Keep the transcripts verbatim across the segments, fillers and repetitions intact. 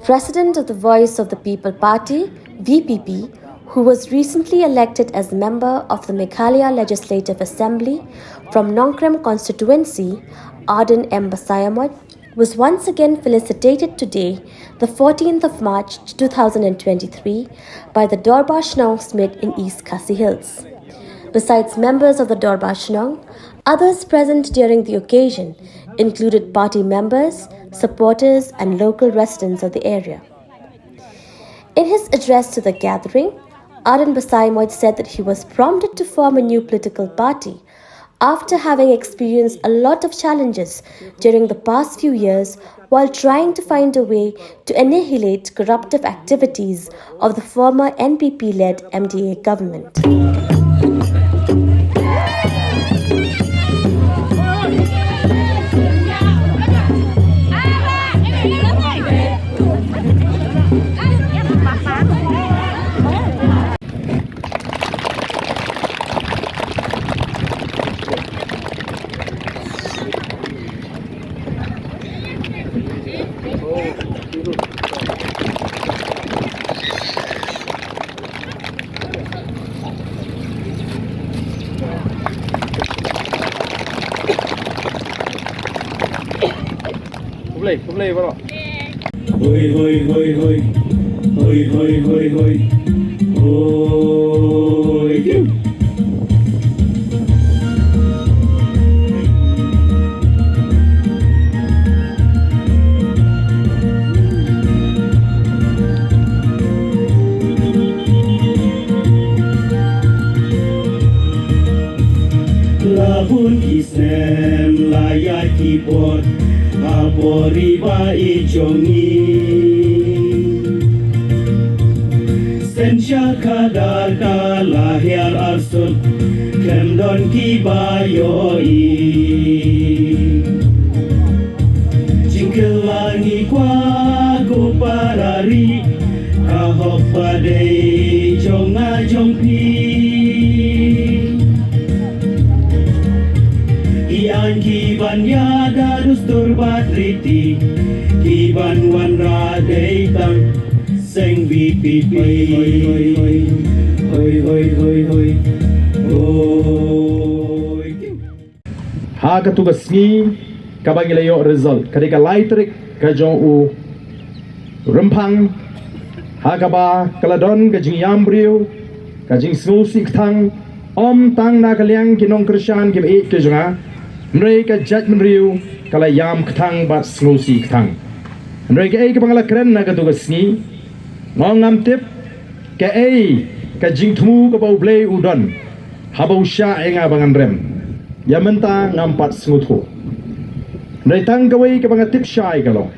President of the Voice of the People Party, V P P, who was recently elected as member of the Meghalaya Legislative Assembly from Nongkrem constituency, Ardent M Basaiawmoit, was once again felicitated today, the fourteenth of March two thousand twenty-three, by the Dorbar Shnong Smit in East Khasi Hills. Besides members of the Dorbar Shnong, others present during the occasion included party members, supporters, and local residents of the area. In his address to the gathering, Ardent Basaiawmoit said that he was prompted to form a new political party after having experienced a lot of challenges during the past few years while trying to find a way to annihilate corruptive activities of the former N P P-led M D A government. Khublei, khublei baroh. Hoi, hoi, hoi, hoi. Hoi, hoi, hoi, hoi. Hoi. La bun ki snem la ïaid ki bor ha pori ba i jong i. Synshar khadar ka la hiar arsut, khlem don kiba ïohi. Jingkylli ngi kwah ko para ri, ka hok ba dei jong nga jong phi. Ki aiñ ki ban ïada dustur bad riti, ki ban wanrah dei tang seng V P P. Hoi, hoi, hoi, hoi, hoi. Hoi. Ha katu ka sngi kaba ngi la ïoh result, ka dei ka lai tarik ka jong u Rymphang, ha kaba ka la don ka jingïam briew, ka jingsngewsih kthang, ym tang na ka liang ki nongkyrshan kiba ïeit ka jong nga, hynrei ka jaitbynriew ka la ïam kthang bad sngewsih kthang. Hynrei kaei kaba nga la kren na katu ka sngi, nga ong ngam tip kaei ka jingthmu kaba U Blei u don haba u shah ïa nga ba ngan rem. Ïa mynta ngam pat sngewthuh. Hynrei tang kawei kaba nga tip shai ka long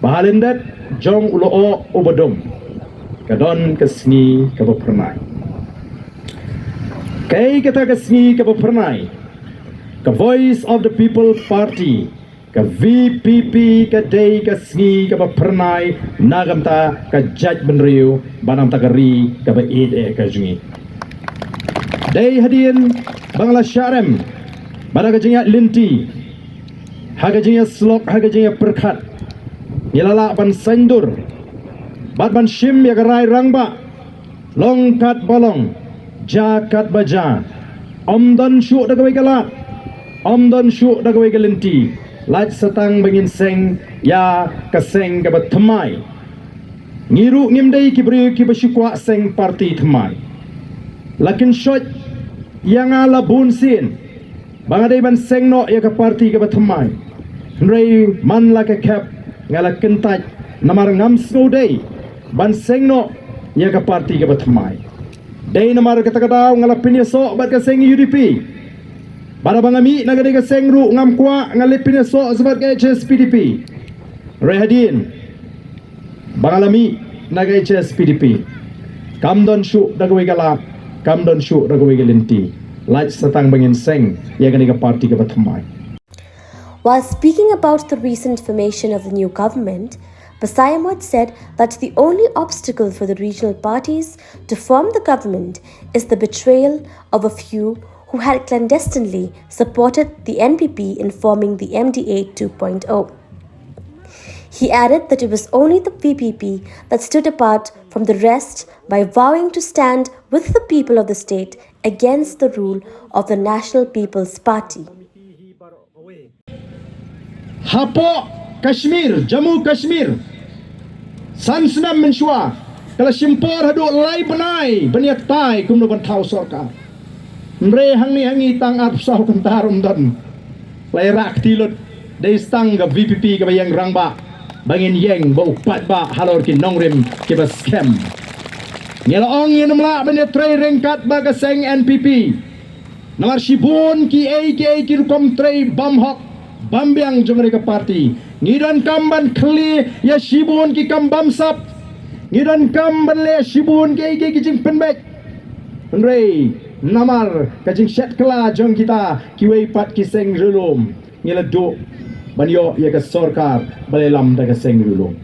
ba ha lyndet jong u lyoh uba dum ka don ka sngi kaba phyrnai. Kaei kata ka sngi kaba phyrnai? Ka Voice of the People Party, ka V P P, ka dei ka sngi kaba phyrnai na ka bynta ka jaitbynriew bad na ka bynta ka ri kaba ïeit eh ka jong ngi. Dei hadien ba nga la shah rem bad ka jingïaid lynti, ha ka jingïasyllok, ha ka jingïapyrkhat, ngi la lah ban saiñdur bad ban shim ïa ka rai rangbah, long katba long, jia katba jia. Ym don shuh da kawei ka lad, ym don shuh da kawei ka lynti, lait sa tang ba ngin seng ïa ka seng kaba thymmai. Ngi ruh ngim dei ki briew kiba shu kwah seng party thymmai. La kynshoit ïa nga la bun sien ba nga dei ban seng noh ïa ka party kaba thymmai. Hynrei man la ka khep nga la kyntait namar ngam sngewdei ban seng noh ïa ka party kaba thymmai. Dei namar kata ka daw nga la pynïasoh bad ka seng U D P. Bad haba nga mih na ka dei ka seng ruh ngam kwah, nga la pynïasoh sa bad ka H S P D P. Hynrei hadien ba nga la mih na ka H S P D P, kam don shuh da kawei ka lad, kam don shuh da kawei ka lynti, lait sa tang ba ngin seng ïa kane ka party kaba thymmai. While speaking about the recent formation of the new government, Basaiawmoit said that the only obstacle for the regional parties to form the government is the betrayal of a few who had clandestinely supported the N P P in forming the M D A two point oh. He added that it was only the V P P that stood apart from the rest by vowing to stand with the people of the state against the rule of the National People's Party. Hapoh Kashmir, Jammu Kashmir, san snem mynshuwa ka la shim por haduh lai bnai ban ïatai kumno ban thaw sorkar. Hynrei hangne hangi tang arphew saw kynta ruh ym don. La ïarah kti lut, dei tang ka V P P kaba ïeng rangbah ba ngin ïeng bad u paidbah halor ki nongrim kiba skhem. Ngi la ong ngin ym lah ban ïatrei ryngkat bad ka seng N P P. Namar shibun kiei kiei ki rukom trei bymhok bymbiang jong kane ka party. Ngi donkam ban khlieh ïa shibun ki kam bamsap. Ngi donkam ban leh shibun kiei kiei ki jingpynbeit. Hynrei namar ka jingshet kylla jong kita kiwei pat ki seng riewlum, ngi la duh ban ïoh ïa ka sorkar ba la ïalam da ka seng riewlum.